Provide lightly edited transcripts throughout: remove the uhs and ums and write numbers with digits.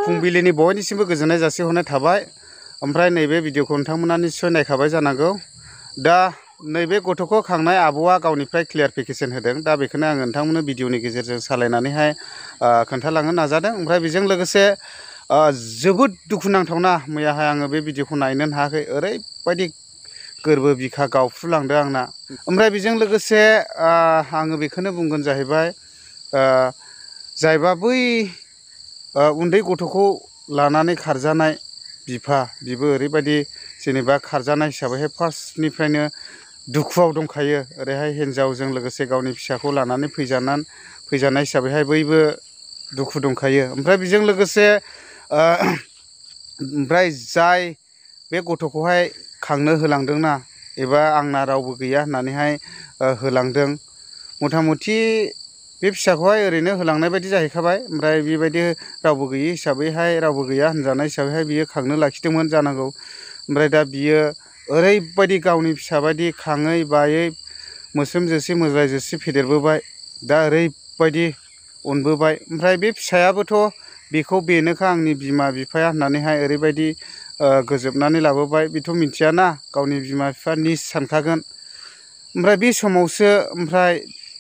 फुंबिलिनि बयनिसिमबो गोजोननाय जासिहरनाय थाबाय। ओमफ्राय नैबे भिडिअखौ नोंथांमोना निस्सय नायखाबाय जानांगौ। दा नैबे गथ'खौ खांनाय आब'आ गावनिफ्राय क्लियारिफिकेसन होदों। दा बेखौनो आङो नोंथांमोननो भिडिअनि गेजेरजों सालायनानैहाय खोन्थालांनो नाजादों। ओमफ्राय बेजों लोगोसे जोबोद दुखुनांथावना मैयाहाय आङो बे भिडिअखौ नायनो हायाखै। ओरैबायदि गोरबो बिखा गावफ्रुलांदों आंना। ओमफ्राय बेजों लोगोसे आङो बेखौनो बुंगोन जाहैबाय जायबा बै उन्दै गथ'खौ लानानै खारजानाय बिफा बिबो ओरैबायदि जेनेबा खारजानाय हिसाबैहाय फार्स्टनिफ्रायनो दुखुआव दंखायो। ओरैहाय हिन्जावजों लोगोसे गावनि फिसाखौ लानानै फैजानाय हिसाबैहाय बयबो दुखु दंखायो। ओमफ्राय बेजों लोगोसे ओमफ्राय जाय बे गथ'खौहाय खांनो होलांदोंना एबा आंना रावबो गैया होननानैहाय होलांदों, मथा मथि बे फिसाखौहाय ओरैनो होलांनाय बायदि जाहैखाबाय। ओमफ्राय बेबायदि रावबो गैयि हिसाबैहाय रावबो गैया होनजानाय हिसाबैहाय बियो खांनो लाखिदोंमोन जानांगौ। ओमफ्राय दा बियो ओरैबायदि गावनि फिसा बायदि खाङै बायै मोस्रोम जोसि मोज्राय जोसि फेदेरबोबाय। दा ओरैबायदि अनबोबाय। ओमफ्राय बे फिसायाबोथ' बेखौ बेनोखा आंनि बिमा बिफाया होननानैहाय ओरैबायदि गोजोबनानै लाबोबाय। बेथ' मिथियाना गावनि बिमा बिफा निस सानखागोन। ओमफ्राय बे समावसो ओमफ्राय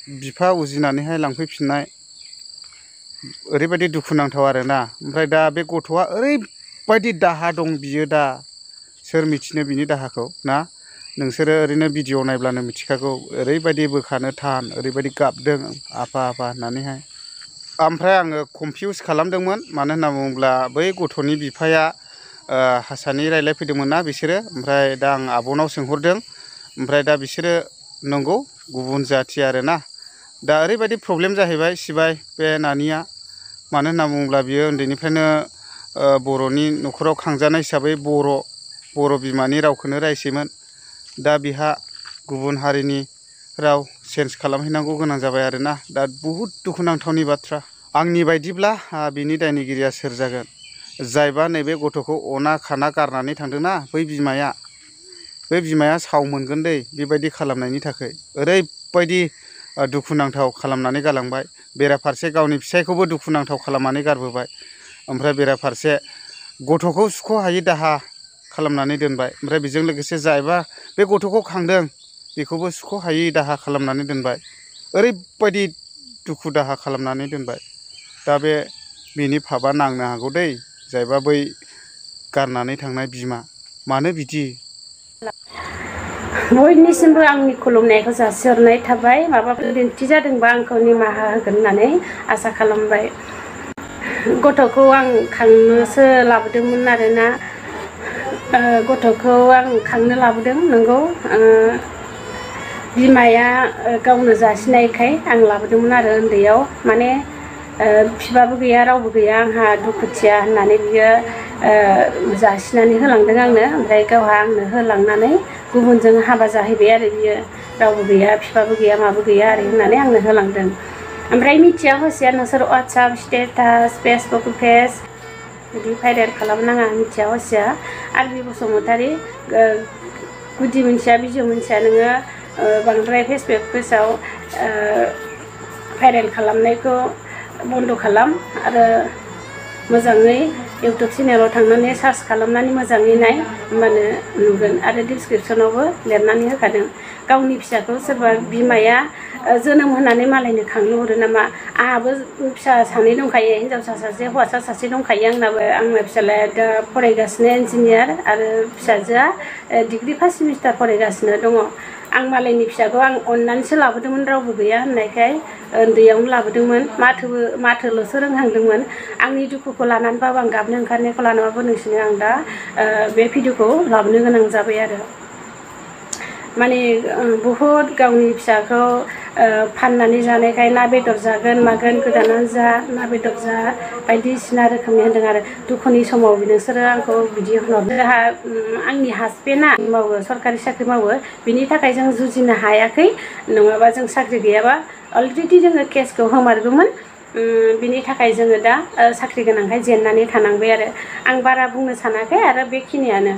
बिफा उजिनानैहाय लांफैफिननाय, ओरैबायदि दुखुनांथाव आरोना। ओमफ्राय दा बे गथ'आ ओरैबायदि दाहा दं बियो। दा सोर मिथिनो बिनि दाहाखौ ना? नोंसोरो ओरैनो भिडिअ नायब्लानो मिथिखागौ। ओरैबायदि बोखानो थान, ओरैबायदि गाबदों आफा आफा होननानैहाय। ओमफ्राय आङो कनफिउस खालामदोंमोन। मानो होनना बुङोब्ला बै गथ'नि बिफाया हारसानि रायज्लायफैदोंमोन ना बिसोरो। ओमफ्राय दा आं आब'नाव सोंहरदों। ओमफ्राय दा बिसोरो नंगौ गुबुन जाथि आरोना। दा ओरैबायदि प्रब्लेम जाहैबाय सिबाय बे नानिया। मानो होनना बुङोब्ला बियो उन्दैनिफ्रायनो बर'नि न'खराव खांजानाय हिसाबै बर' बिमानि रावखौनो रायसैमोन। दा बिहा गुबुन हारिनि राव चेन्ज खालामहैनांगौ गोनां जाबाय आरोना। दा बहुद दुखुनांथावनि बाथ्रा। आंनि बायदिब्ला बिनि दायनिगिरिया सोर जागोन? जायबा नैबे गथ'खौ अना खाना गारनानै थांदोंना बै बिमाया साव मोनगोन दै बेबायदि खालामनायनि थाखाय। ओरैबायदि दुखुनांथाव खालामनानै गालांबाय। बेराफारसे गावनि फिसायखौबो दुखुनांथाव खालामनानै गारबोबाय। ओमफ्राय बेराफारसे गथ'खौ सुख'हायि दाहा खालामनानै दोनबाय। ओमफ्राय बेजों लोगोसे जायबा बे गथ'खौ खांदों बेखौबो सुख'हायि दाहा खालामनानै दोनबाय। ओरैबायदि दुखु दाहा खालामनानै दोनबाय। दा बेनि फाबा नांनो हागौ दै जायबा बै गारनानै थांनाय बिमा। मानो बिदि? बयनिसिमबो आंनि खुलुमनायखौ जासिहरनाय थाबाय। माबाफोर गोरोन्थि जादोंबा आंखौ निमाहा होगोन होननानै आसा खालामबाय। गथ'खौ आं खांनोसो लाबोदोंमोन आरोना। गथ'खौ आं खांनो लाबोदों नंगौ। बिमाया गावनो जासिनायखाय आं लाबोदोंमोन आरो उन्दैयाव। माने बिफाबो गैया रावबो गैया आंहा दुखुथिया होननानै बियो जासिनानै होलांदों आंनो। ओमफ्राय गावहा आंनो होलांनानै गुबुनजों हाबा जाहैबाय आरो बियो। रावबो गैया बिफाबो गैया माबो गैया आरो होननानै आंनो होलांदों। ओमफ्राय मिथिया हसिया नोंसोर वाट्सएप स्टेटास फेसबुक पेज बिदि भाइरेल खालामनाङा मिथिया हसिया। आरबि बसुमतारी गुदि मोनथिया बिजौ मोनथिया नोङो बांद्राय फेसबुक पेजाव भाइरेल खालामनायखौ बन्द' खालाम। आरो मोजाङै इउटुब चेनेलाव थांनानै सार्च खालामनानै मोजाङै नाय होमबानो नुगोन। आरो डिसक्रिपसनावबो लिरनानै होखादों। गावनि फिसाखौ सोरबा बिमाया जोनोम होनानै मालायनो खांनो हरो नामा? आंहाबो फिसा सानै दंखायो, हिनजावसा सासे हौवासा सासे दंखायो आंनाबो। आंना फिसालाया दा फरायगासिनो इन्जिनियार आरो फिसाजोआ डिग्रि फार्स्ट सेमिस्टार फरायगासिनो दङ। आं मालायनि फिसाखौ आं अननानैसो लाबोदोंमोन रावबो गैया होननायखाय। उन्दैयावनो लाबोदोंमोन माथोल'सो रोंहांदोंमोन। आंनि दुखुखौ लानानैबाबो आं गाबनो ओंखारनायखौ लानानैबाबो नोंसोरनो आं दा बे भिडिअखौ लाबोनो गोनां जाबाय आरो। माने बहुद गावनि फिसाखौ फाननानै जानायखाय ना बेदर जागोन मागोन गोदानानो जा ना बेदर जा बायदिसिना रोखोमनि होनदों आरो दुखुनि समाव नोंसोरो आंखौ बिदि होनहरदों। जोंहा आंनि हासबेन्डआ मावो सरकारि साख्रि मावो बिनि थाखाय जों जुजिनो हायाखै नङाबा जों साख्रि गैयाबा अलरेडि जोङो केसखौ होमारगौमोन। बिनि थाखाय जोङो दा साख्रि गोनांखाय जेननानै थानांबाय आरो आं बारा बुंनो सानाखै आरो बेखिनियानो।